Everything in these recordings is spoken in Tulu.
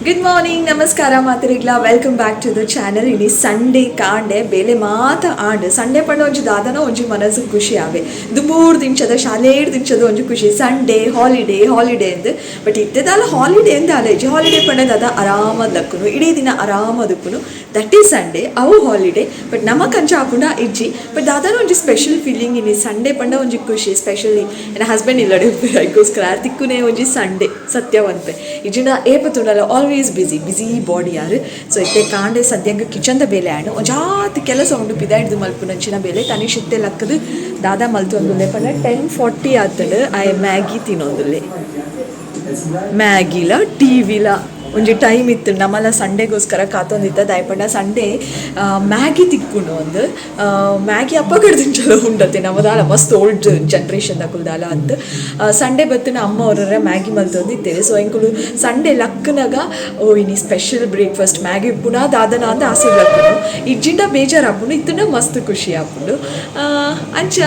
ಗುಡ್ ಮಾರ್ನಿಂಗ್, ನಮಸ್ಕಾರ ಮಾತೆರೆಗ್ಲ. Welcome back to the channel. ಇನಿ ಸಂಡೇ ಕಾಂಡೆ ಬೇಲೆ ಮಾತ ಆಂಡ್. ಸಂಡೇ ಪಂಡ ಒಂಜಿ ದಾದನ ಒಂಜಿ ಮನಸ್ಸು ಖುಷಿ ಆವೆ. ದುಂಬೂರು ದಿಂಚದ ಶಾಲೇಡ್ ದಿಂಚದ ಒಂಜಿ ಖುಷಿ, ಸಂಡೇ ಹಾಲಿಡೇ ಹಾಲಿಡೇ ಅಂದ್. ಬಟ್ ಇತ್ತೆದಾಲ ಹಾಲಿಡೇ ಅಂದ್ ಆಲೇಜಿ. ಹಾಲಿಡೇ ಪಂಡ ದಾದ? ಆರಾಮದ ಲಕ್ಕುನು, ಇಡೀ ದಿನ ಆರಾಮದುಪ್ಪುನು, that is Sunday. ಅವು ಹಾಲಿಡೇ. ಬಟ್ ನಮಕ್ ಅಂಚ ಆಪುಂಡ? ಇಜ್ಜಿ. ಬಟ್ ದಾದನ ಒಂಜಿ ಸ್ಪೆಷಲ್ ಫೀಲಿಂಗ್. ಇನಿ ಸಂಡೇ ಪಂಡ ಒಂಜಿ ಖುಷಿ. ಸ್ಪೆಷಲಿ ಎನ್ನ ಹಸ್ಬೆಂಡ್ ಇಲ್ಲಡೆ ಐಕೋಸ್ಕರ ತಿಕ್ಕುನೇ ಒಂಜಿ ಸಂಡೇ. ಸತ್ಯ ಪನ್ಪೆ, ಇಜ್ಜಿಂಡ ಏಪ ತೂಂಡಲ ಆಲ್ವೇಸ್ ಬ್ಯುಸಿ ಬ್ಯುಸಿ ಬಾಡಿ ಯಾರು. ಸೊ ಇತ್ತೆ ಕಾಂಡೆ ಸದ್ಯಂಗ್ ಕಿಚನ್ದ ಬೇಲೆ ಆಂಡ್. ಒಂಜಾತ್ ಕೆಲಸ ಉಂಡು ಪಿದಾಯ್ದು ಮಲ್ಪುನಂಚಿನ ಬೇಲೆ. ತನಿಷ್ ಇತ್ತೆ ಲಕ್ಕದು ದಾದಾ ಮಲ್ತೊಂದುಲ್ಲೆ ಪಂಡ, 10:40 ಆತಂಡು, ಆಯೆ ಮ್ಯಾಗಿ ತಿನ್ನೊಂದುಲ್ಲೆ. ಮ್ಯಾಗಿಲ ಟಿವಿಲ ಒಂಜಿ ಟೈಮ್ ಇತ್ತು. ನಮ್ಮಲ ಸಂಡೇಗೋಸ್ಕರ ಕಾತೊಂದಿತ್ತ. ದಾಯೆ ಸಂಡೇ ಮ್ಯಾಗಿ ತಿಕ್ಕುಂಡು ಒಂದು. ಮ್ಯಾಗಿ ಅಪ್ಪಗಡ್ದಿಂಚಲ ಉಂಡತೆ. ನಮ್ಮದಾಲ ಮಸ್ತ್ ಓಲ್ಡ್ ಜನ್ರೇಷನ್ ದಕುಲ್ದಾಲ ಅಂತ. ಸಂಡೇ ಬತ್ತಿನ ಅಮ್ಮ ಅವರ ಮ್ಯಾಗಿ ಮಲ್ತೊಂದಿತ್ತೇವೆ. ಸೊ ಎಂಕುಲು ಸಂಡೇ ಲಕ್ಕನಾಗ, ಓ ಇನಿ ಸ್ಪೆಷಲ್ ಬ್ರೇಕ್ಫಾಸ್ಟ್ ಮ್ಯಾಗಿ ಪುನಃ ದಾದನ ಅಂತ ಆಸೆ ಲಕ್ಕುನು. ಇಜ್ಜಿಂಡ ಬೇಜಾರಾಪುಂಡು, ಇತ್ತಂಡ ಮಸ್ತ್ ಖುಷಿ ಆಪುಂಡು. ಅಂಚ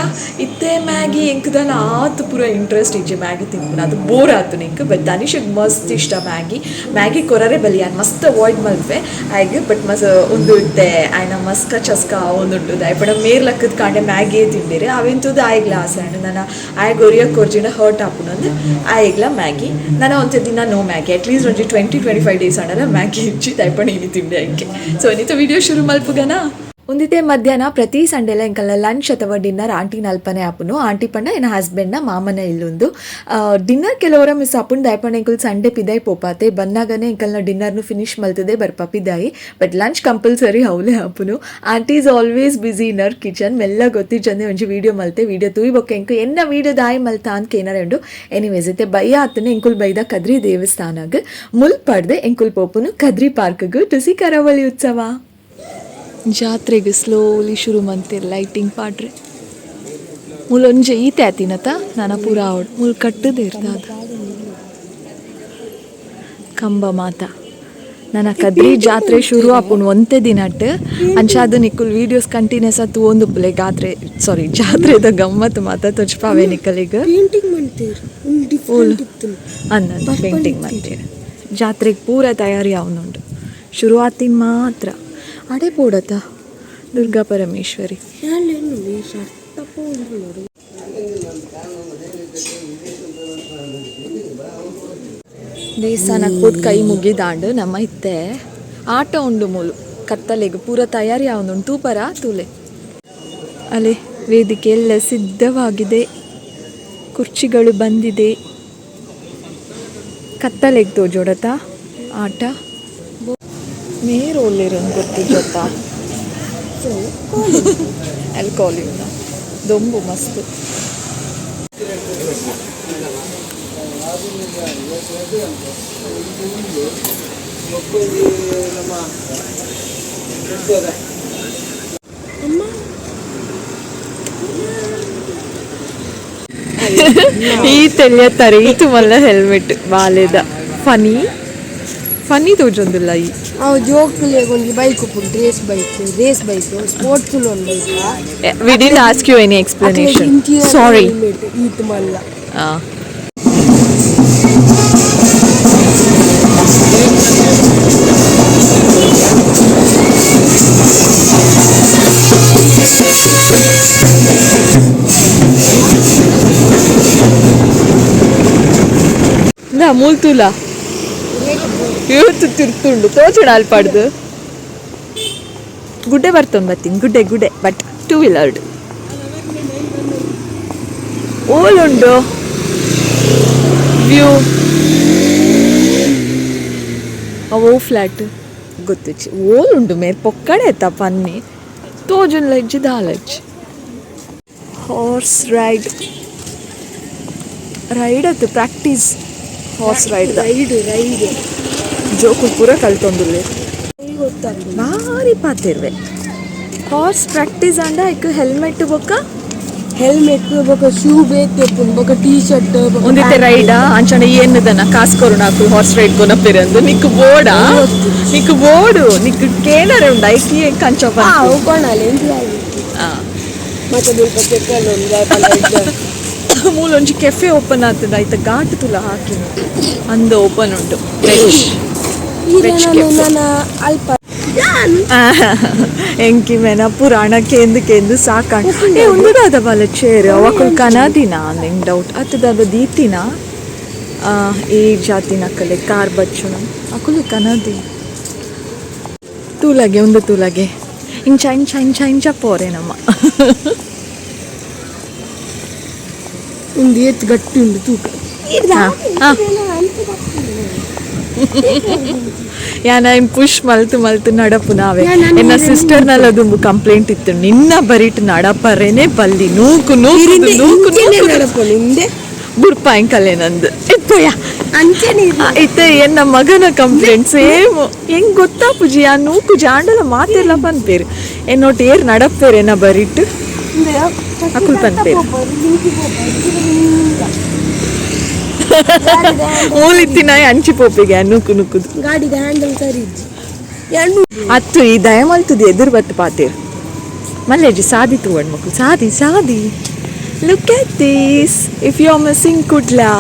ಇತ್ತೆ ಮ್ಯಾಗಿ ಎಂಕುದಲ್ಲ ಆತ್ ಪೂರ ಇಂಟ್ರೆಸ್ಟ್ ಇಜ್ಜಿ ಮ್ಯಾಗಿ ತಿನ್ಪುನ. ಅದು ಬೋರ್ ಆತು ನಿಂಕ್. ಬಟ್ ತನಿಷಗ್ ಮಸ್ತ್ ಇಷ್ಟ ಮ್ಯಾಗಿ. ಮ್ಯಾಗಿ ಕೊರರೆ ಬಲಿ ಯಾನ್ ಮಸ್ತ್ ಅವಾಯ್ಡ್ ಮಲ್ಪೆ ಆಯ್ಗ್. ಬಟ್ ಮಸ್ ಒಂದು ಇತ್ತೆ ಆಯ್ನ ಮಸ್ಕ ಚಸ್ಕ ಒಂದುಂಟು. ದಾಯೆ ಮೇರ್ ಲಕ್ಕದ ಕಾಂಡೆ ಮ್ಯಾಗಿಯೇ ತಿಂದಿರಿ ಅವೆಂತದ್ದು ಆಯ್ಗ್ಲ ಆಸೆ ಆಂಡ್. ನನ್ನ ಆಯ್ಗ್ ಒರಿಯ ಕೊರ್ಜಿಂಡ ಹರ್ಟ್ ಆಪುಂಡು ಅಂದ್ ಆಯ್ಗ್ಲ ಮ್ಯಾಗಿ. ನನ್ನ ಒಂತೆ ದಿನ ನೋ ಮ್ಯಾಗಿ. ಅಟ್ಲೀಸ್ಟ್ ಒಂಜಿ 20-25 ಡೇಸ್ ಆಂಡಲ ಮ್ಯಾಗಿ ಇಜ್ಜಿ. ದಾಯೆ ಇನಿ ತಿಂಡೆ ಐಕೆ. ಸೊ ಇನಿತ ವಿಡಿಯೋ ಶುರು ಮಲ್ಪುಗನ. ಒಂದಿತ್ತೆ ಮಧ್ಯಾಹ್ನ ಪ್ರತಿ ಸಂಡೇಲ ಎಂಕಲ್ನ ಲಂಚ್ ಅಥವಾ ಡಿನ್ನರ್ ಆಂಟಿ ನಲ್ಪನೆ ಆಪುನು. ಆಂಟಿ ಪಂಡ ಎನ್ನ ಹಸ್ಬೆಂಡ್ನ ಮಾಮನ ಇಲ್ಲೊಂದು. ಡಿನ್ನರ್ ಕೆಲವರ ಮಿಸ್ ಆಪುಂಡು. ದಾಯೆ ಎಂಕುಲು ಸಂಡೇ ಪಿದಾಯಿ ಪೋಪಾತೆ, ಬನ್ನಾಗನೆ ಎಂಕಲ್ನ ಡಿನ್ನರ್ನು ಫಿನಿಶ್ ಮಲ್ತದೆ ಬರ್ಪ ಪಿದಾಯಿ. ಬಟ್ ಲಂಚ್ ಕಂಪಲ್ಸರಿ ಅವಲೇ ಆಪುನು. Aunty is always busy in her kitchen. ಮೆಲ್ಲ ಗೊತ್ತಿಜ್ಜಂದೆ ಒಂಜಿ ವೀಡಿಯೋ ಮಲ್ತೆ. ವೀಡಿಯೋ ತೂಯಿ ಬೊಕ್ಕ ಎಂಕು ಎನ್ನ ವೀಡಿಯೋ ದಾಯಿ ಮಲ್ತ ಅಂತ ಕೇನರ ಉಂಡು. ಎನಿವೇಸ್, ಇತ್ತೆ ಬಯ್ಯ ಆತನೆ. ಎಂಕುಲ್ ಬೈದ ಕದ್ರಿ ದೇವಸ್ಥಾನಗ್. ಮುಲ್ಪಡ್ದೆ ಎಂಕುಲ್ ಪೋಪುನು ಕದ್ರಿ ಪಾರ್ಕ್ಗ್ ಟು ಸಿ ಕರಾವಳಿ ಉತ್ಸವ. ಜಾತ್ರೆಗೆ ಸ್ಲೋಲಿ ಶುರು ಮಂತೀರ್ ಲೈಟಿಂಗ್ ಪಾಡ್ರೆ. ಮುಲೊಂಜೆ ಈತೆ ಆತಿನತ ನಾನ ಪೂರ ಆವಡ್ ಮುಲ್ ಕಟ್ಟುದೇ ಇರ್ದಾದ ಕಂಬ ಮಾತ. ನನ್ನ ಕದ್ರಿ ಜಾತ್ರೆ ಶುರು ಆಪುಂಡು ಒಂತೆ ದಿನಟ್. ಅಂಚಾದ ನಿಕ್ಕುಲ್ ವೀಡಿಯೋಸ್ ಕಂಟಿನ್ಯೂಸ್ ತೂವೊಂದುಪ್ಪುಲೆ. ಗಾತ್ರೆ, ಸಾರಿ, ಜಾತ್ರೆದ ಗಮ್ಮತ್ತು ಮಾತ ತೊಜ್ಪಾವೆ ನಿಕ್ಕಲಿಗ್. ಪೇಂಟಿಂಗ್ ಮಾಡ್ತೀರಿ. ಓಲ್ ಅಂದ ಪೇಂಟಿಂಗ್ ಮಾಡ್ತೀರಿ. ಜಾತ್ರೆಗೆ ಪೂರ ತಯಾರಿ ಅವನುಂಟು, ಶುರುವಾತಿನ ಮಾತ್ರ. ಅಡೆ ಪೋಡತ ದುರ್ಗಾ ಪರಮೇಶ್ವರಿ. ದೇವಸ್ಥಾನಕ್ಕೆ ಪೋದು ಕೈ ಮುಗಿದಾಂಡು. ನಮ್ಮ ಇತ್ತೆ ಆಟ ಉಂಡು ಮೂಲು. ಕತ್ತಲೆಗ್ ಪೂರ ತಯಾರಿ ಆವೊಂದುಂಡು. ತೂಪರ ತೂಲೆ, ಅಲ್ಲಿ ವೇದಿಕೆ ಎಲ್ಲ ಸಿದ್ಧವಾಗಿದೆ, ಕುರ್ಚಿಗಳು ಬಂದಿದೆ. ಕತ್ತಲೆಗ್ ತೋಜೋಡತ ಆಟ. ಮೇರ್ ಓಲೇರೊಂದು ಗೊತ್ತಿಜ್ಜತ್ತ. ಆಲ್ಕೋಹಾಲ್ ದೊಂಬು ಮಸ್ತ್. ಈ ತೆಲಿಯತ್ತಾರೆ ಈತು ಮಲ್ಲ ಹೆಲ್ಮೆಟ್ ಬಾಲೆದ. ಫನಿ ಫನಿ ತೋಜೊಂದುಲ್ಲ ಈ. ಅವು ಜೋಕುಲೆಗ್ ಒಂಜಿ ಬೈಕ್ ಉಪ್ಪುಂಡು, race bike, race bike, sports ಒಂದು bike. We didn't ask you any explanation, sorry. ಈತ್ ಮಲ್ಲ. ಮೂಲ್ತೂಲ ಇವತ್ತು ತಿರ್ತುಂಡು ತೋಚುಡು ಅಲ್ಪಾಡ್ದು. ಗುಡ್ಡೆ ಬರ್ತೊಂದು ಬತ್ತೀನಿ. ಗುಡ್ಡೆ ಗುಡ್ಡೆ, ಬಟ್ ಟೂ ವೀಲರ್ಡ್. ಓಲುಂಡು ವ್ಯೂ? ಅವೋ ಫ್ಲಾಟ್ ಗೊತ್ತಿಚ್ಚಿ. ಓಲುಂಡು ಮೇರ್ ಪೊಕ್ಕಡೆ ಎತ್ತ ಪನ್ನಿ ತೋಜುನ್ ಲಜ್ಜಿ ದಾಲಜ್ಜಿ. ಹಾರ್ಸ್ ರೈಡ್, ರೈಡ್ ಅತ್ತು, practice horse ride. Ride ride. ಜೋಕುಲು ಪೂರ ಕಲ್ತೊಂದುಲ್ಲೆ. ಭಾರಿ ಪಾತೆರ್ವೆ. ಹಾರ್ಸ್ ಪ್ರಾಕ್ಟೀಸ್ ಆಂಡ ಐಕ್ ಹೆಲ್ಮೆಟ್ ಬೊಕ್ಕ ಹೆಲ್ಮೆಟ್ ಬೊಕ ಶೂ ಬೇತೆ ಉಪ್ಪುಂಡು, ಬೊಕ ಟೀ ಶರ್ಟ್. ಒಂದಿತ್ತೆ ರೈಡಾ? ಅಂಚನೆ ಏನ್ನದನ ಕಾಸ್ ಕೊರುನಾಕು ಹಾರ್ಸ್ ರೈಡ್ ಕೊನಪೆರಂದು. ನಿಕ್ಕು ಬೋಡಾ? ನಿಕ್ಕು ಬೋಡು? ನಿಕ್ಕು ಕೇನರೆ ಉಂಡು ಐಕಿ ಕಂಚ. ಅವು ಕೊಣಲೆ. ಮತ್ತೆ ಮುಲ್ಪ ಸೆಕಲ್ ಉಂಡು. ಮೂಲೊಂಜಿ ಕೆಫೆ ಓಪನ್ ಆತದ. ಐತ ಘಾಟ್ ತುಲ ಹಾಕಿ ಅಂದ ಓಪನ್ ಉಂಟು. ವೆಜ್. Veg cafe. ಅಲ್ಪ ಎಂಕಿ ಮೇನ ಪುರಾಣ ಕೇಂದು ಕೇಂದು ಸಾಕಾಣ. ಏ, ಒಂದು ದಾದ ಬಲ ಚೇರ್ ಅವಕುಲ್ ಕನದಿನ ನಿಂಗೆ ಡೌಟ್ ಅತ್ತು ದಾದ ದೀತಿನ. ಈ ಜಾತಿನ ಕಲೆ ಕಾರ್ ಬಚ್ಚುನ ಅಕುಲು ಕನದಿ. ತೂಲಗೆ ಒಂದು ತೂಲಗೆ ಇಂಚ ಇಂಚ ಇಂಚ ಇಂಚ ಪೋರೆ ನಮ್ಮ. ಒಂದು ಏತ್ ಗಟ್ಟಿ ಉಂಡು ತೂಕ. ಹಾ, ಹಾ. ಯಾನ ಪುಷ್ ಮಲ್ತು ಮಲ್ತು ನಡಪು ನಾವೇ. ಎನ್ನ ಸಿಸ್ಟರ್ ನಲ್ಲ ದುಂಬು ಕಂಪ್ಲೇಂಟ್ ಇತ್ತು, ನಿನ್ನ ಬರಿಟ್ ನಡಪರೇನೆ ಬಲ್ಲಿ, ನೂಕು ನೂಕು ನೂಕು ನೂಕು. ನಡಪೊಡು ಹಿಂದೆ. ಬುಡ್ಪಾಯಿಂಕಲೆ ನಂದು ಇತ್ತಯ್ಯ. ಅಂಚೆನೆ. ಇತ್ತೆ ಎನ್ನ ಮಗನ ಕಂಪ್ಲೇಂಟ್ ಸೇಮ್. ಹೆಂಗ್ ಗೊತ್ತಾ ಪುಜಿ, ಆ ನೂಕು ಜಾಂಡಲ ಮಾತೆಲ್ಲ ಪನ್ಪೇರು, ಎನ್ನೊಟ್ಟು ಏರ್ ನಡಪೇರು ಎನ್ನ ಬರಿಟ್ ಅಕುಲ್ ಪನ್ಪೇರು. ಮೂಲಿತ್ತಿನ ಅಂಚಿ ಪೋಪಿಗೆ ಆ ನೂಕು ನೂಕುದು. ಗಾಡಿದ ಹ್ಯಾಂಡಲ್ ಸರಿ ಇಜ್ಜಿ ಎರಡು. ಅತ್ತು ಈ ದಯ ಮಲ್ತದ ಎದುರು ಬತ್ತು ಪಾತೇರು ಮಲ್ಲೇಜಿ ಸಾದಿ ತೂವಣ್ ಮಕ್ಕಳು ಸಾದಿ ಸಾದಿ. Look at this. If you are missing Kudla,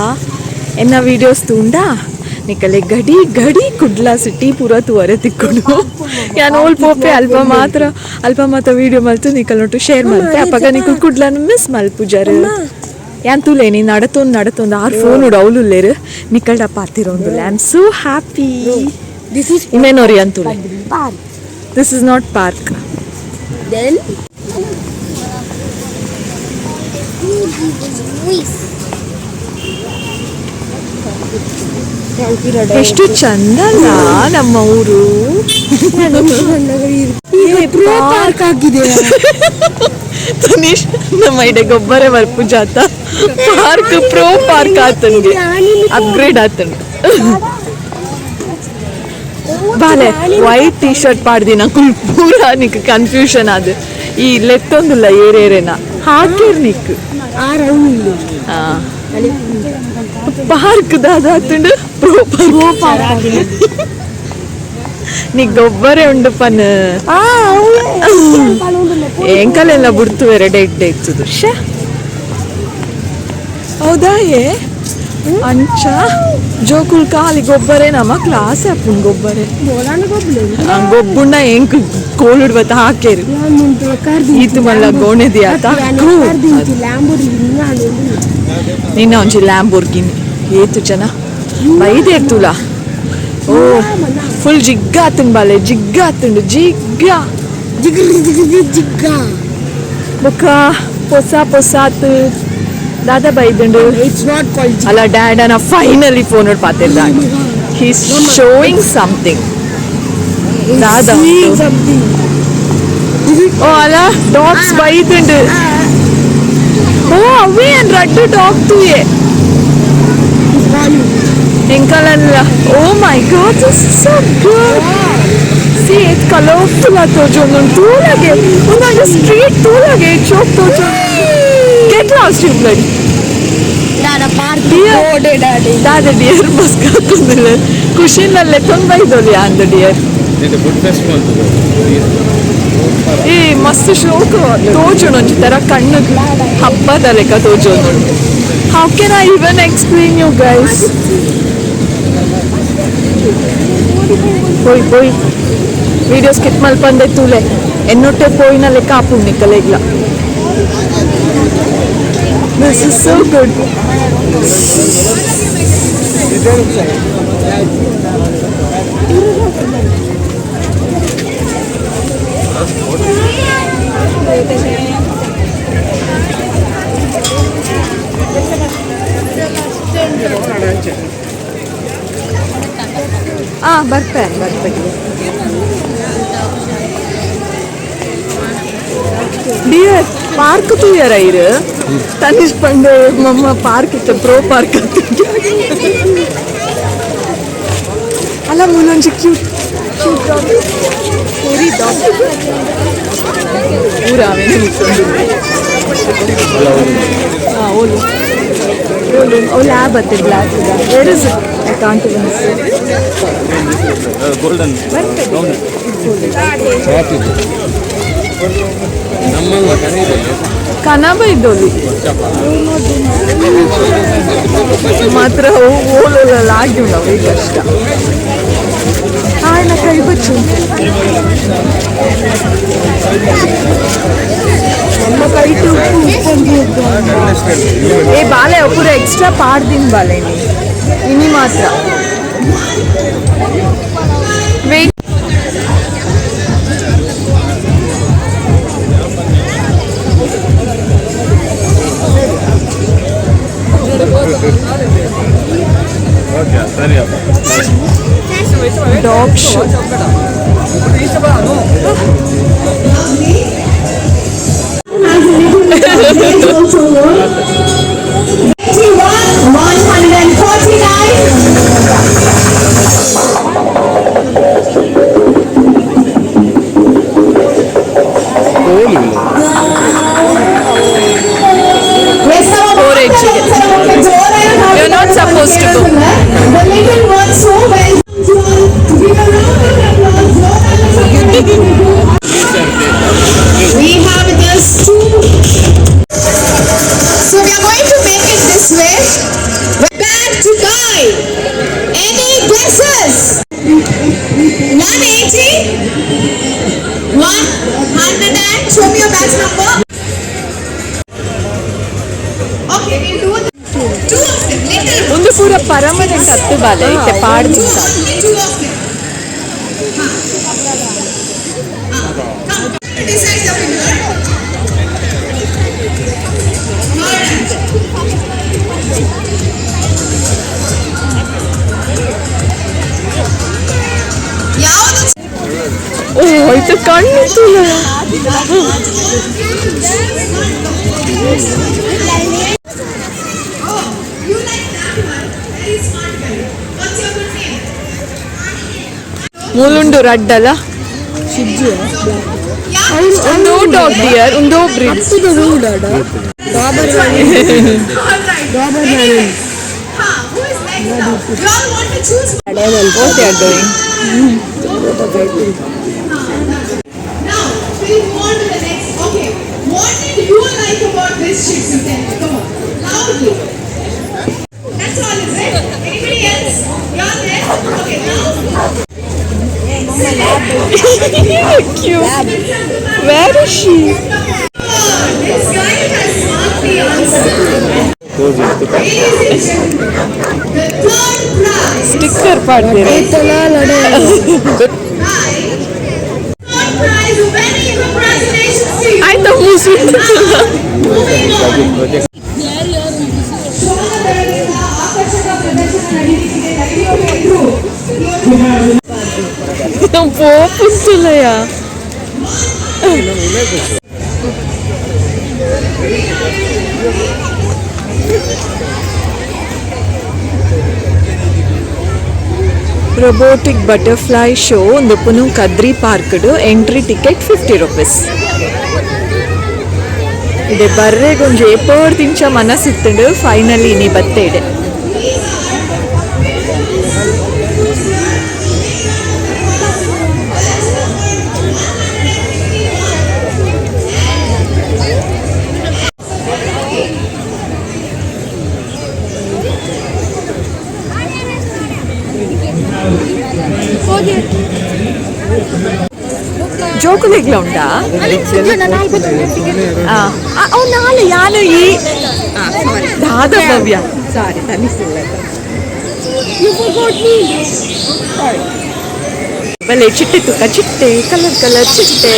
ಎನ್ನ ವೀಡಿಯೋಸ್ ತೂಂಡಾ ನಿಕಲೆ ಗಡಿ ಗಡಿ ಕುಡ್ಲ ಸಿಟಿ ಪೂರ ತೂವರೆ ತಿಕ್ಕೊಂಡು. ಯಾನ್ ಓಲ್ ಪೋಪೆ ಅಲ್ಪ ಮಾತ್ರ ಅಲ್ಪ ಮಾತ್ರ ವೀಡಿಯೋ ಮಲ್ತು ನಿಕಲ್ ಒಟ್ಟು ಶೇರ್ ಮಲ್ತೆ. ಅಪಗ ನಿಕುಲ್ ಕುಡ್ಲನು ಮಿಸ್ ಮಲ್ಪುಜರು. ಯಾನ್ ತೂಲೆ, ನೀ ನಡತೊಂದು ನಡತೊಂದು ಆರ್ ಫೋನ್ ಉಡು ಅವ್ಲುಲ್ಲೇರು ನಿಕಲ್ಡ ಪಾತಿರೊಂದುಲ್ಲೆ. I am so happy. This is ಇಮೇನೋರಿ ಅಂತುಲೆ. Park. This is not park. Then ಎಷ್ಟು ಚಂದಲ್ಲ ನಮ್ಮ ಊರು. ಪಾರ್ಕ್ ಆಗಿದೆ. ತನೀಶ್, ನಮ್ಮ ಇಡೆ ಗೊಬ್ಬರ ಬರ್ಪು ಜಾತ ಪಾರ್ಕ್ ಪ್ರೋ ಪಾರ್ಕ್ ಆತನ್ಗೆ ಅಪ್ಗ್ರೇಡ್ ಆತನ್. ಬಾಲೆ ವೈಟ್ ಟಿ ಶರ್ಟ್ ಪಾಡ್ದಿನ ಕುಲ್ ಪೂರ ನಿಕ್ ಕನ್ಫ್ಯೂಷನ್ ಅದು. ಈ ಲೆತ್ತೊಂದುಲ್ಲ ಏರೇರೇನ ಹಾಕಿರ್ ನಿಕ್. ಆ ರೌಂಡ್ ಇಲ್ಲ. ಪಾರ್ಕ್ ದಾದಾತುಂಡು ಪ್ರೋ ಪಾರ್ಕ್. ನೀ ಗೊಬ್ಬರೇ ಉಂಡು ಪನ್. ಎಂಕಲೆಲ್ಲ ಬುಡ್ತುವೆರೆ ಡೆಡ್ ಇತ್ತದು. ಶ್ಯಾ, ಹೌದಾ? ಏ ಅಂಚ ಜೋಕುಲ್ ಖಾಲಿ ಗೊಬ್ಬರೇ. ನಮ್ಮ ಕ್ಲಾಸ್ ಆಪುಂಡು ಗೊಬ್ಬರೇ. ಗೊಬ್ಬುಣ್ಣ ಎಂಕ್ ಕೋಲುಡ್ ಬತ್ತ ಹಾಕೇರು. ಈತು ಮಲ್ಲ ಗೋಣೆದಿ ಆತ. ನಿನ್ನ ಒಂಜಿ ಲ್ಯಾಂಬೋರ್ಗಿನಿ. ಏತು ಜನ ಬೈದೇರ್ತುಲ. ಓ, ಫುಲ್ ಜಿಗ್ಗ ಆತುಂಡು ಬಾಲೆ, ಜಿಗ್ಗ ಆತುಂಡು ಜಿಗ್ಗ. ಜಿಗ್ಗ. ಬೊಕ್ಕ ಪೊಸ ಪೊಸಾತ್ ದಾದ ಬೈದುಂಡು. It's not called. ಅಲ್ಲ ಡ್ಯಾಡನ ಫೈನಲಿ ಫೋನ್ ಪಾತಿರ್ದ. He showing something ದಾದ. ಸಮಥಿಂಗ್. ಓ ಅಲ್ಲ ಡಾಗ್ಸ್ ಬೈದುಂಡು. ಓ ಅವೇ ರಡ್ಡು ಡಾಗ್ ತೂಯೆ ಎಂಕಲಲ್ಲ. Oh my God, this is so good. See, it colourful ತೋಜೊಂದು ತೂಲಗೆ. ಒಂದೊಂದು ಸ್ಟ್ರೀಟ್ ತೂಲಗೆ ಚೋಕ್ ತೋಜೊ. Get lost, you bloody Dada park. Deer. ದಾದ ಡಿಯರ್ ಮಸ್ಕ್ ಹಾಕೊಂದಿಲ್ಲ ಖುಷಿನಲ್ಲೇ ತೊಂಬೈದೊಲಿ ಅಂದ ಡಿಯರ್. ಇದು ಫುಡ್ ಫೆಸ್ಟ್ ಅಂತ. ಈ ಮಸ್ತ್ ಶೋಕ್ ತೋಜುಂಡು ಒಂಜಿ ತರ ಕಣ್ಣು ಹಬ್ಬದ ಲೆಕ್ಕ ತೋಜೊಂದುಂಡು. How can I even explain you guys? ಪೋಯ್ ಪೋಯ್, ವಿಡಿಯೋ ಸ್ಕಿಪ್ ಮಲ್ಪಂದೆ ತೂಲೆ. ಎನ್ನೊಟ್ಟೆ ಪೋಯಿನ ಲೆಕ್ಕ ಆಪುಂಡು ನಿಕ್ಕಲೆಗ್ಲ. This is so good. ಆ ಬರ್ತೆ ಬರ್ತೆ. ಡಿಯರ್ ಪಾರ್ಕ್ ತೂಯರ ಇರು. ತನಿಷ್ ಪಂಡೆ ಮಮ್ಮ ಪಾರ್ಕ್ ಇತ್ತು ಪ್ರೋ ಪಾರ್ಕ್ ಅಂತ ಅಲ್ಲ. ಮೂಲೊಂಜಿ ಕ್ಯೂಟ್ ಕ್ಯೂಟ್ ಡಾಗ್ ಪೂರಿ ಡಾಗ್ ಪೂರ ಅವೇನೆ ನಿಕ್ಕೊಂಡು. ಹಾಂ, ಓಲು ಓಲು ಅವು ಲ್ಯಾಬ್ ಅತ್ತೆ black. Where is it? I can't even. Golden brown ನಮ್ಮಲ್ಲ ಕಣೆ. ಕನಬ ಇದ್ದೋಲಿ ಮಾತ್ರ ಓಲೋಲ ಆಗಿ ನಾವು ಈಗ ಕಷ್ಟ. ಏ ಬಾಲೆ, ಪೂರ ಎಕ್ಸ್ಟ್ರಾ ಪಾಡ್ದಿನ್ ಬಾಲೆ ಇನಿ ಇನಿ ಮಾತ್ರ. ವೇಟ್. ಓಕೆ, ಸರಿ ಅಪ್ಪ. Dog show. Also won. 21, 149. Yes, sir. Four eight. You're not supposed to go. The little one so well. Give a round of applause. We have with us two. So we are going to make it this way. Back to buy. Any guesses? 180? 100 and show me your batch number. Okay, we'll do the two of them. Little ಒಂದು ಪೂರ ಪರ್ಮನೆಂಟ್ ಹತ್ತು ಬಾಲೆ ಇತ್ತೆ ಪಾಡ್ದಿನ್. Two, only two of them. Huh. Come, come. Decide the winner. Alright. ಯಾವುದು? ಓ, ಆಯ್ತು, ಕಣ್ಣು ತುಲ. Oh, you like that one? Very smart guy. What's your good name? ಮೂಲುಂಡು ರಡ್ಡಲ. ಒಂದು ಡಾಗ್ ಡಿಯರ್, ಒಂದು ಬ್ರಿಡ್ಜ್. ಅಪ್ಪುದು ರೂಡಾಡ ಡಾಬರ್. Alright. Doberman. Anyway. Huh, who is next now? You all want to choose? What they are doing? Now, we'll move on to the next. Okay. What did you like about this Shih Tzu? Tell me. Come on. Loudly. That's all, is it? Anybody else? You're there? Okay, now. Cute. Where is she? This guy has smartly answered. Ladies and gentlemen, the third prize. Sticker ಪಾಡ್ದಿರ. Third prize, many congratulations to you. ಆಯ್ತಾ ಮೂಸು. Moving on. ಶ್ವಾನ ದಳದಿಂದ ಆಕರ್ಷಕ ಪ್ರದರ್ಶನ ನಡೆಯಲಿದೆ. ದಯವಿಟ್ಟು ಎಲ್ಲರೂ ಪೋಪುಂತುಲಯ. Robotic butterfly show ಒಂದು ಕದ್ರಿ park. Entry ticket ₹50. ಇದೆ ಬರ್ರೆಗೊಂಜಿ ಏಪೋರ್ ತಿಂಚ ಮನಸ್ಸಿತ್ತುಂಡು. ಫೈನಲಿ ನೀ ಬತ್ತೆ ಇದೆ. ಜೋಕುಲೆಗ್ಲ ಉಂಟಾ? ಆ, ಆ, ಓ ನಾಳೆ ಯಾನು ಈ ದಾದ ಭವ್ಯ. ಸಾರಿ. You forgot me. ಬಲೆ ಚಿಟ್ಟೆ ತುಕ್ಕ, ಚಿಟ್ಟೆ, ಕಲರ್ ಕಲರ್ ಚಿಟ್ಟೆ.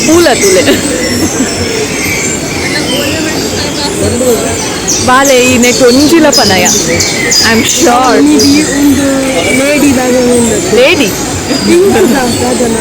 ಪೂಲ ತುಲೆ ಬಾಲೆ. ಈ ನೆಟ್ ಒಂಜಿಲ ಪನಯ, I am sure. ಒಂದು ಲೇಡಿ ದಾದ ಉಂಡು. ಲೇಡಿ. ದಾದನ.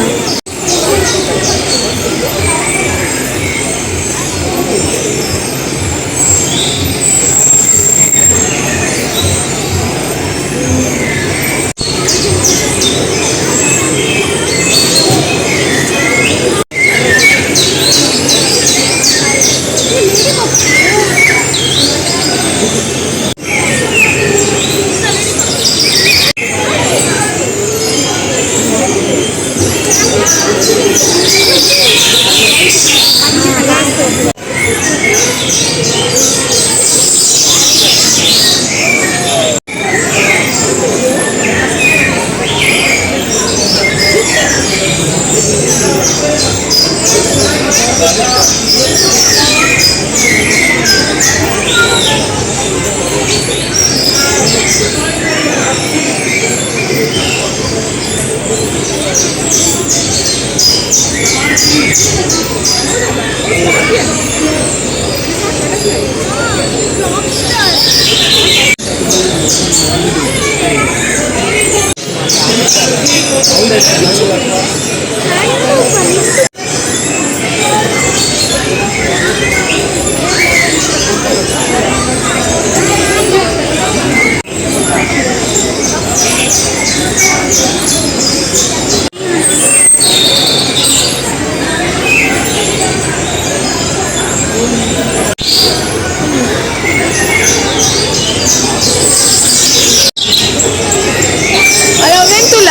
ಅಲ್ಲ ಎಂತುಲ್ಲ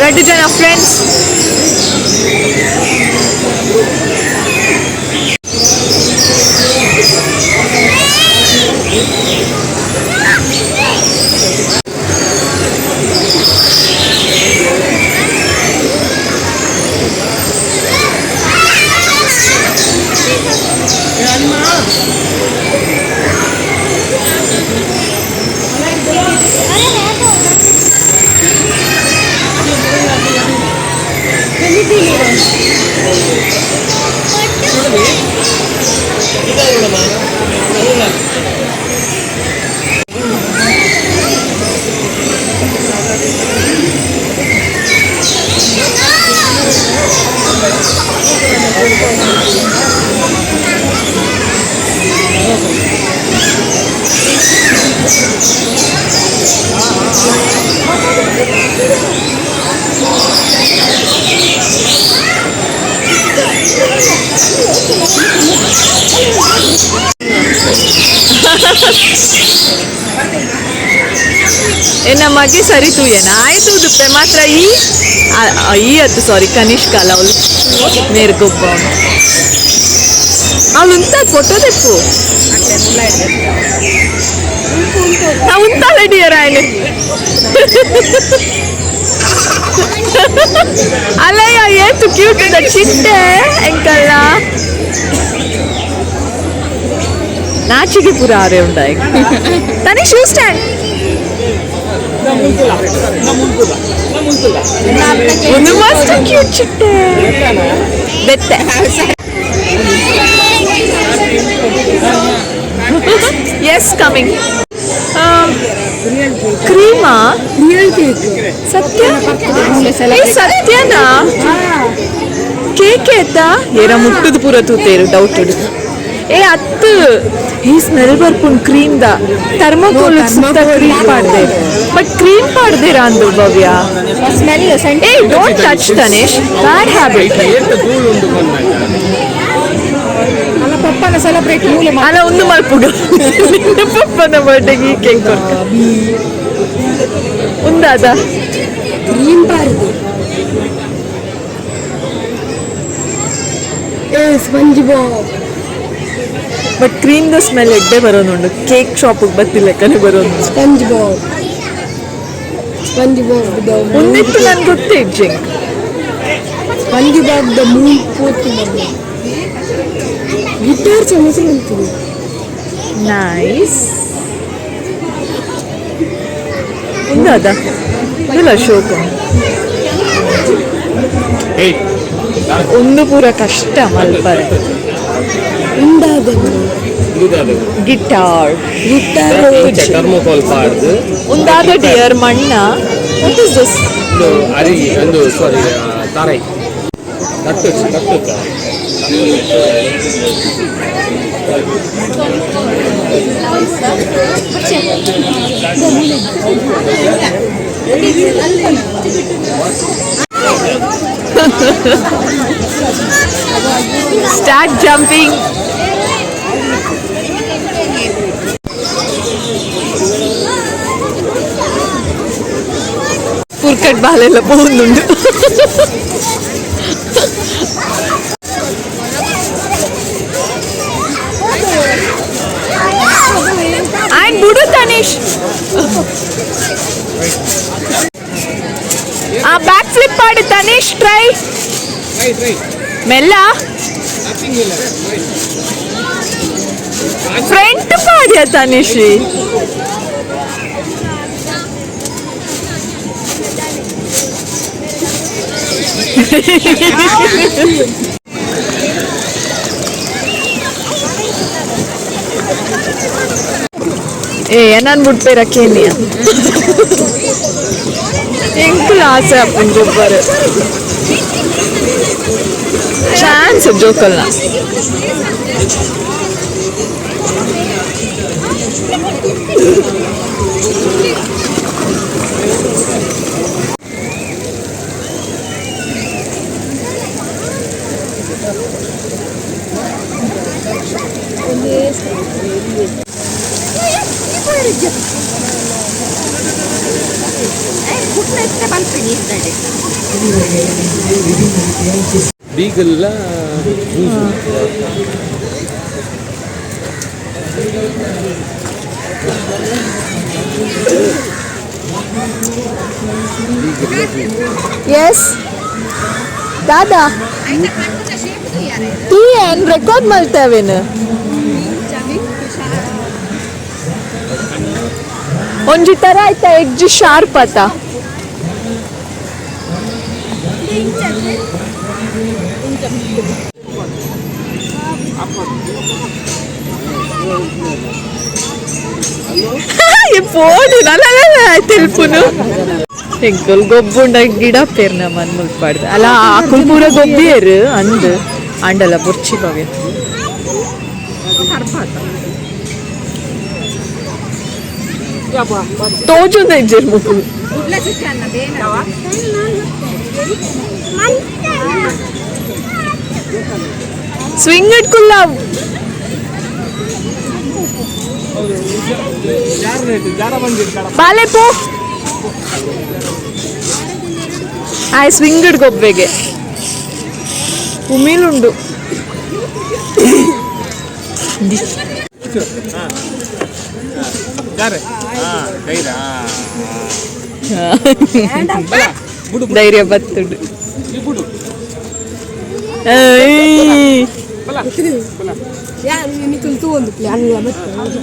ರಡ್ಡು ಜನ ಫ್ರೆಂಡ್ಸ್. ಎನ್ನ ಮಗೆ ಸರಿ ತೂಯನ ಆಯ್ತು ಉದುಪ್ಪೆ ಮಾತ್ರ ಈ ಈ ಅತ್ತು ಸಾರಿ ಕನಿಷ್ಕ ಅಲ್ಲ ಅವಳು ಮೇರ್ಗೊಬ್ಬ ಅವಳು ಉಂತ ಫೋಟೋ ತೆಪ್ಪು ನಾ ಉಂತಾಳೆ ಡಿಯರ್ ಆಯ್ನೆ ಅಲ್ಲಯ್ಯ ಏತು ಕ್ಯೂಟ್ ಇದೆ ಚಿಟ್ಟೆ ಎಂಕಲ್ಲ ನಾಚಿಗೆ ಪೂರ ಆರೆ ಉಂಡಾಯ್ ತನಿ ಶೂ ಸ್ಟ್ಯಾಂಡ್ ಒಂದು ಮಸ್ತ್ ಕ್ಯೂಟ್ ಚಿಟ್ಟೆ ಬೆತ್ತೆ. ಎಸ್ ಕಮಿಂಗ್ ಕ್ರೀಮಾ. Real cake. ಸತ್ಯ ಏ, ಸತ್ಯನಾ? ಕೇಕ್ ಏತಾ ಏರ ಮುಟ್ಟುದು ಪೂರ ತೂತೇರು ಡೌಟ್ ಏ ಅತ್ತು ಈ ಸ್ಮೆಲ್ ಬರ್ಪುಂಡು ಕ್ರೀಮ್ the thermocol ಸುತ್ತ ಕ್ರೀಮ್ ಪಾಡ್ದೆ ಬಟ್ ಕ್ರೀಮ್ ಪಾಡ್ದಿರಾ ಅಂದು ಭವ್ಯ. Smell scent. ಏ, don't touch Tanish, bad habit. ಅಲ್ಲ ಪಪ್ಪನ ಸೆಲೆಬ್ರೇಟ್ ಮೂಲೆ. ಅಲ್ಲ ಒಂದು ಮಲ್ಪುಗ ನಿನ್ನ ಪಪ್ಪನ ಬರ್ಡೇಗೆ ಈ ಕೇಕ್ ಕೊರ್ಕ ಉಂದಾದ. ಕ್ರೀಮ್ ಬಾರದು. ಏ sponge Bob. But cream the smell ಎಡ್ಡೆ ಬರೋನುಂಡು ಕೇಕ್ ಶಾಪಿಗೆ ಬತ್ತಿಲ್ಲ ಕನೆ ಬರೋನು. SpongeBob SpongeBob the ಒಂದಿತ್ತು ನನ್ಗೆ ಗೊತ್ತೇ ಜಿಂಕ್. ಸ್ಪಂಜ್ ಬಾಬ್ the Moon ಪೋತು ಗಿಟಾರ್ ಸಮಸ್ಯೆ ಅಂತೀನಿ. ನೈಸ್ ಉಂದಾದ ಇಲ್ಲ ಶೋಕ ಒಂದು ಪೂರ ಕಷ್ಟ ಮಲ್ಪರೆ. ಉಂಡಾದ. ಗಿಟಾರ್. ಗಿಟಾರ್. ಥರ್ಮೋಕಾಲ್ ಪಾಡ್ದು. ಉಂದಾದ ಡಿಯರ್ ಮಣ್ಣ, what is this? ಒಂದು ಅರಿ ಒಂದು ಸಾರಿ ತಾರೈ ತಟ್ಟು ತಟ್ಟು. Start jumping. ಪುರ್ಕಟ್ ಬಾಲೆಲ್ಲ ಪೋಂದುಂಡು. ಆ್ಯಂಡ್ ಬುಡು ತನಿಷ್ ಆ ಬ್ಯಾಕ್ ಫ್ಲಿಪ್ ಮಾಡಿ ತನಿಷ್ ಟ್ರೈ ಮೆಲ್ಲ ಫ್ರಂಟ್ ಪಾಡ್ಯ ತನಿಷ್. ಏ ಏನನ್ ಬಿಡ್ಪೇರ ಕೇನಿಯ ಎಂಕುಲ ಆಸೆ ಅಪ್ಪನ್ ಗೊಬ್ಬರ ಚಾನ್ಸ್ ಜೋಕಲ್ನ. ಬೀಗಲ್ಲ. ಎಸ್ ದಾದಾ, ಟೀ ಏನ್ ರೆಕಾರ್ಡ್ ಮಾಡ್ತಾವೇನು? ಒಂಜಿ ತರ ಆಯ್ತಾ, ಎಡ್ಜ್ ಶಾರ್ಪ್ ಆತ. ಪೋಡು ನಲ್ಲ ತೆಲ್ಪುನು. ಎಂಕುಲ್ ಗೊಬ್ಬುಂಡ ಗಿಡ ಪೇರ್ನ ಮನ್ ಮುಲ್ಪಾಡ್ದು ಅಲ್ಲ, ಆಕುಲ್ ಪೂರ ಗೊಬ್ಬಿಯರು ಅಂದ್ ಅಂಡಲ ಬುರ್ಚಿ ಭವ್ಯ. ತೋಜುಂದ ಇಜ್ಜೆರ್ ಮುಕುಲು. ಸ್ವಿಂಗ್ ಇಟ್ಕುಲ್ಲ. ಬಾಲೆ ಪೋ ಆಯ್ ಸ್ವಿಂಗ್ ಗೊಬ್ಬೆಗೆ ಉಮಿಲುಂಡು. ಧೈರ್ಯ ಬತ್ತುಂಡು.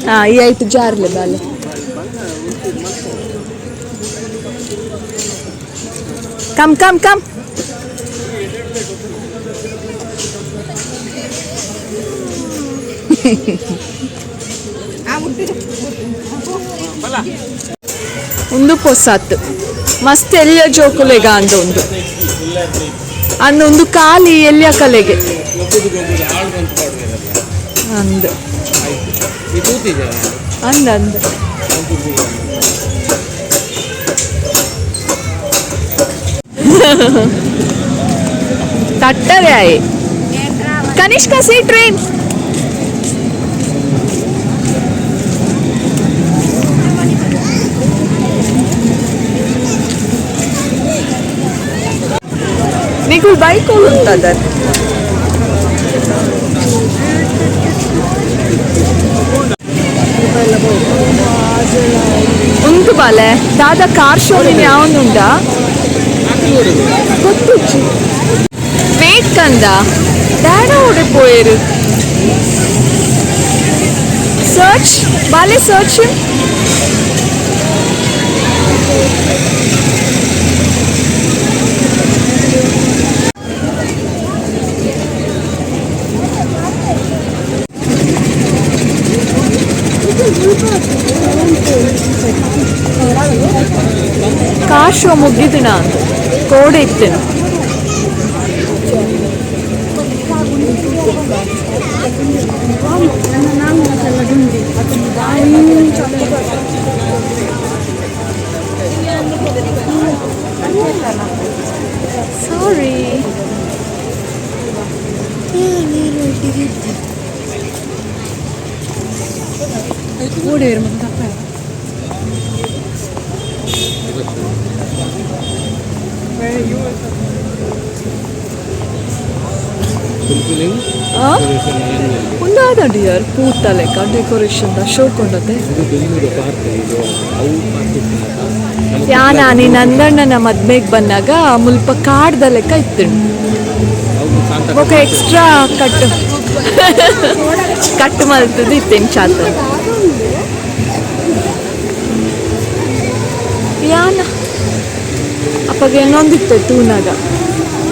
ಹಾ, ಈ ಆಯ್ತು, ಜಾರ್ಲೆ ಬಾಲೆ. Come come come. ಒಂದು ಪೊಸಾತ್ ಮಸ್ತ್ ಎಲ್ಲಿಯ ಜೋಕುಲೆಗ ಅಂದ ಒಂದು ಅಂದ ಒಂದು ಖಾಲಿ ಎಲ್ಲಿಯ ಕಲೆಗೆ ಅಂದ ಅಂದ ಅಂದ. ತಟ್ಟವೆ ಆಯ್. ಕನಿಷ್ಕ, ಸಿ ಟ್ರೈನ್. ನಿಕುಲ್ ಬೈಕ್ ಹೋಗುತ್ತದೆ. ಉಂಟು ಬಾಲೆ. ದಾದ ಕಾರ್ ಶೋ ನೀನು ಯಾವೊಂದುಂಡಾ ಗೊತ್ತುಜ್ಜಿ. ವೇಟ್ ಕಂದ, ದಾಡ ಓಡೆ ಪೋಯರು. ಸರ್ಚ್ ಬಾಲೆ, ಸರ್ಚ್. ಕಾರ್ ಶೋ ಮುಗಿದಿನ ಅಂತ ಕೋಡೆ ಇತ್ತೇನು. ಸಾರಿ. ಒಂದಾದ ಡಿಯರ್ ಪೂತ ಲೆಕ್ಕ ಡೆಕೋರೇಷನ್ ಶೋ ಕೊಂಡತೆ. ಯಾನ ನೀ ನಂದಣ್ಣನ ಮದ್ಮೆಗೆ ಬಂದಾಗ ಮುಲ್ಪ ಕಾಡ್ದ ಲೆಕ್ಕ ಇತ್ತು. ಬೊಕ ಎಕ್ಸ್ಟ್ರಾ ಕಟ್ ಕಟ್ ಮಲ್ತದ್ದು ಇತ್ತೇನು ಚಾತ. ಯಾನ ಅಪ್ಪಗೆ ಇನ್ನೊಂದಿತ್ತೆ ತೂನಾಗ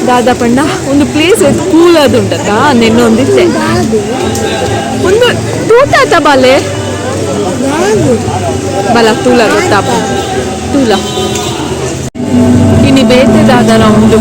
ದಾದಾ ಪಂಡ ಒಂದು ಪ್ಲೇಸ್ ಕೂಲ್ ಅದುಂಟಕ್ಕ ನಿನ್ನೊಂದಿತ್ತೆ ಒಂದು ತೂತಾತ ಬಾಲೆ. ಬಲ ತೂಲ ಗೊತ್ತಾಪ ತೂಲ ಇನಿ ಬೇತೆ ದಾದನ ಉಂಡು.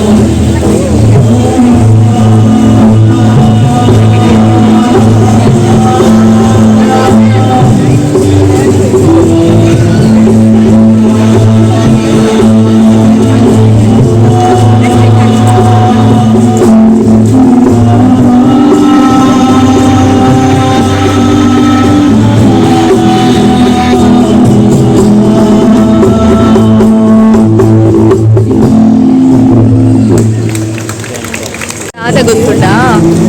ದಾದ ಗೊತ್ತುಂಡಾ?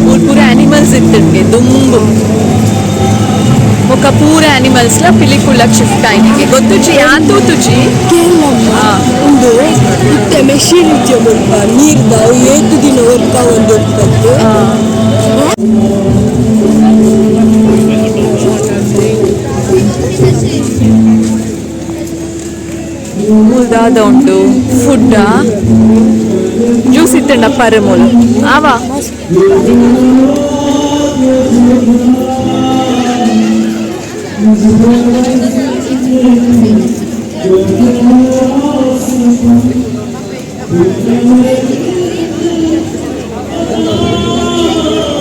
ಪೂರ ಪೂರ ಆನಿಮಲ್ಸ್ ಇತ್ತುಂಡೆ ದುಂಬು. ಬೊಕ ಪೂರ ಆನಿಮಲ್ಸ್ ಲ ಪಿಲಿಕುಳಕ್ ಶಿಫ್ಟ್ ಆಯ್ನಿಗೆ ಗೊತ್ತುಜಿ, ಯಾನ್ ತೂತುಜಿ. ಕೇರಳಮ್ಮ, ಉಂದು ಇತ್ತೆ ಮೆಷಿನ್ ಇಜ್ಜೆ ಮುಲ್ಪ ನೀರ್ದ, ಏತು ದಿನ ವರ್ಕ್ ಆವೊಂದು ಉಪ್ಪತ್ತು. ಮೂಲ್ ದಾದ ಉಂಡು? ಫುಡ್, ಜ್ಯೂಸ್ ಇತ್ತಂಡ ಪರೆ ಮೂಲು ಆವಾ.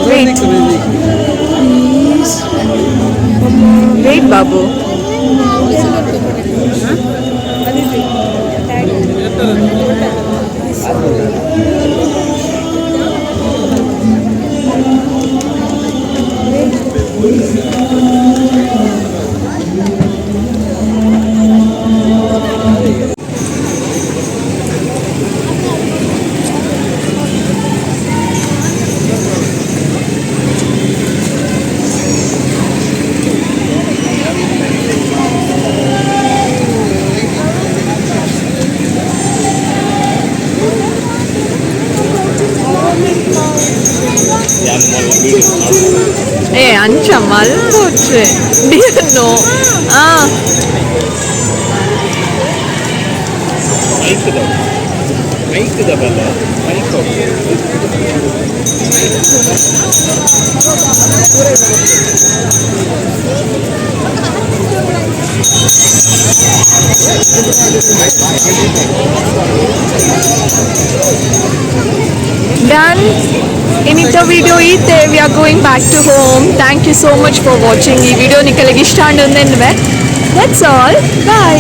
Wait. Wait, Babu. ಏ, ಅಂಚ ಮಲ್ಪೊಚ್ಚೆ ಡಿಯರ್, ನೋ. ಆ ಮೈಕ್ದ ಮೈಕ್ದ ಬಲ್ಲ ಮೈಕ್. Done. ಇನ್ನಿತ್ತ video ಈತೆ. We are going back to home. Thank you so much for watching. ಈ ವಿಡಿಯೋ ನಿಕಲಿಗೆ ಇಷ್ಟ ಅಂಡ್. That's all, bye.